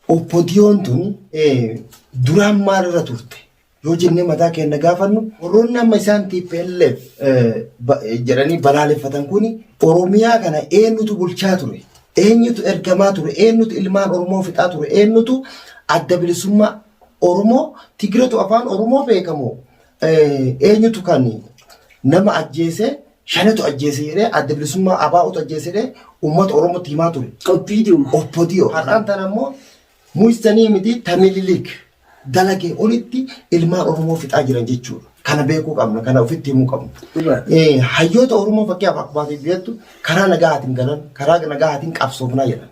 OPDOn tun duraan maalirra turte yoo jennee mataa keenya gaafannu, warroonni amma isaan TPLF jedhanii balaaleffatan kuni Oromiyaa kana eenyutu bulchaa ture? Eenyutu ergamaa ture? Eenyutu ilmaan Oromoo fixaa ture? Eenyutu Adda Bilisummaa Oromoo Tigiretu afaan Oromoo beekamoo? Eenyutu kan nama ajjeese, shanetu ajjeese jedhee, Adda Bilisummaa ABOtu ajjeese jedhee uummata Oromootti himaa ture? OPDO. OPDO. Har'aan tana immoo muistanii miti tamililik dalagee olitti ilmaan Oromoo fixaa jiran jechuudha. Kana beekuu qabna, kana ofitti himuu qabna. Hayyoota Oromoo fakkeenyaaf akkuma ati beektu karaa nagahaatiin galan, karaa nagahaatiin qabsoofnaa jedhan.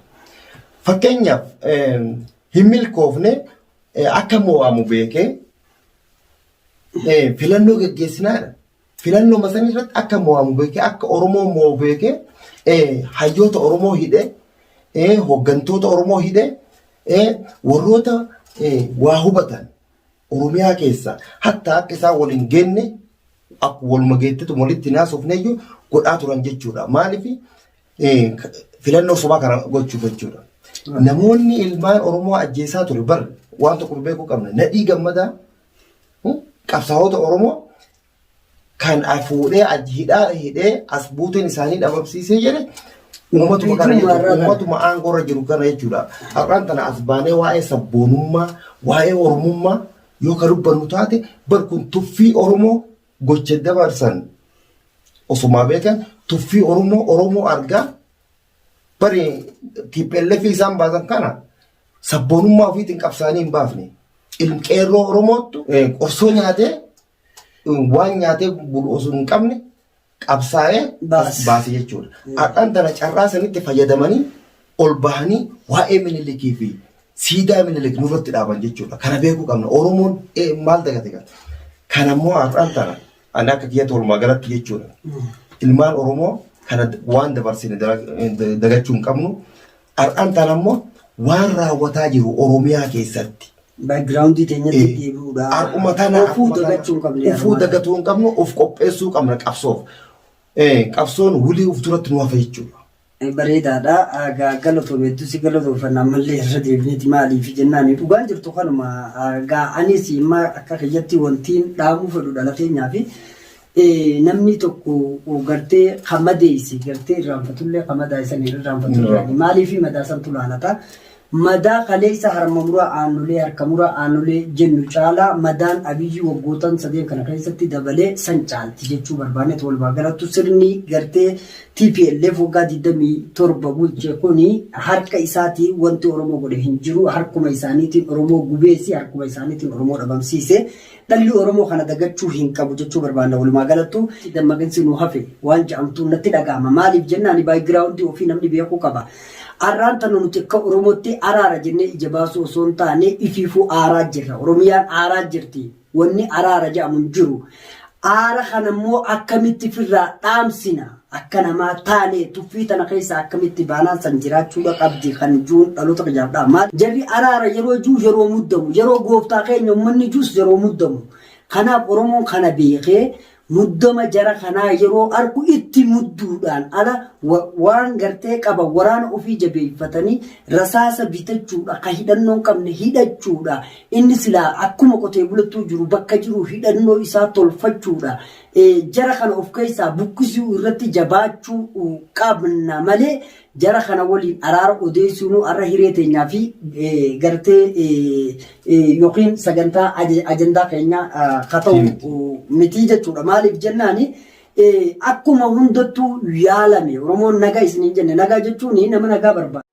Fakkeenyaaf hin milkoofne, akka mo'amu beekee filannoo geggeessinaa jedhan. Filannoo san irratti akka mo'amu beekee, akka Oromoo mo'u beekee, hayyoota Oromoo hidhee, hooggantoota Oromoo hidhee, warroota waa hubatan Oromiyaa keessa hatta akka isaan waliin geenne, akka waluma geettetu walitti naasofneyyuu godhaa turan jechuudha. Maaliif? Filannoo sobaa kana gochuuf jechuudha. Namoonni ilmaan Oromoo ajjeesaa ture bar waan tokko beekuu qabna. Nadhii Gammadaa qabsaa'ota Oromoo kan fuudhee hidhaa hidhee as buuteen isaanii dhabamsiisee jedhe uummatuma kana jechuudha. Uummatuma aangoorra jiru kana jechuudha. Har'aan tana as baanee waa'ee sabboonummaa, waa'ee Oromummaa yoo ka dubbannu taate, bar kun tuffii Oromoo gocha dabarsan osumaa beekan, tuffii Oromoo Oromoo argaa bari TPLF isaan baasan kana sabboonummaa ofiitiin qabsaanii hin baafne. Qeerroo Oromoottu qorsoo nyaatee, waan nyaatee bulu osoo hin qabne qabsaa'ee baase jechuudha. Har'aan tana carraa sanitti fayyadamanii ol bahanii waa'ee Minilikii fi siidaa Minilik nurratti dhaaban jechuudha. Kana beekuu qabna. Oromoon maal dagate kana? Kanammoo har'aan tana ani akka kiyyatti walumaa galatti jechuudha. Ilmaan Oromoo kana waan dabarsine dagachuu hin qabnu. Har'aan tana immoo waan raawwataa jiru Oromiyaa keessatti. Backgroundii teenyatti deebi'uudha. Har'uma tana Ofuu dagachuu hin qabne. Ofuu dagatuu hin qabnu, of qopheessuu qabna qabsoof. Qabsoon wulii uf duratti nu hafa jechuudha. Bareedaadha. Galatoome, hedduu si galatoomfanna. Ammallee irra deebineeti, maaliif jennaan dhugaan jirtu kanuma. Gaa anis imma akka kiyyatti wantiin dhaamuu fedhu dhala keenyaa fi namni tokko gartee kan madeessi gartee irraanfatullee kan madaa'isan irraanfatullee maaliif madaasantu laalata. Madaa kaleessa harma muraa aannolee, harka muraa aannolee jennu caalaa madaan Abiyyi waggootan sadeen kana keessatti dabalee san caalti jechuu barbaanneet. Walumaa galattu sirni gartee TPLF waggaa 27 bulche kuni harka isaatiin wanti Oromoo godhe hin jiru. Harkuma isaaniitiin Oromoo gubeesi, harkuma isaaniitiin Oromoo dhabamsiise. Dhalli Oromoo kana dagachuu hin qabu jechuu barbaanna. Walumaa galattu dammaqinsi nu hafe waan jedhamtu natti dhaga'ama. Maaliif jennaan backgroundii ofii namni beekuu qaba. Har'aan tana nuti akka Oromootti araara jennee ija baasuu osoo hin taane ifiifuu aaraa jirra. Oromiyaan aaraa jirti. Wanni araara jedhamu hin jiru. Aara kana immoo akkamitti firraa dhaamsina? Akka namaa taane tuffii tana keessa akkamitti baanaan san jiraachuudha qabdi kan juun dhaloota kiyyaaf dhaama. Maal jarri araara yeroo juu yeroo muddamu, yeroo gooftaa keenya uummanni juus yeroo muddamu. Kanaaf Oromoon kana beekee muddama jara kanaa yeroo argu itti mudduudhaan ala waan gartee qaba waraana ofii jabeeffatanii rasaasa bitachuudha, ka hidhannoo hin qabne hidhachuudha, inni silaa akkuma qotee bulattuu jiru bakka jiru hidhannoo isaa tolfachuudha, jara kana of keessaa buqqisuu irratti jabaachuu qabna malee jara kana waliin araara odeessuun har'a hiree teenyaa fi gartee yookiin sagantaa ajandaa keenya ka ta'u mitii jechuudha. Maaliif jennaani akkuma hundattuu yaalame Oromoon nagaa isiniin jenne, nagaa jechuun nama nagaa barbaada.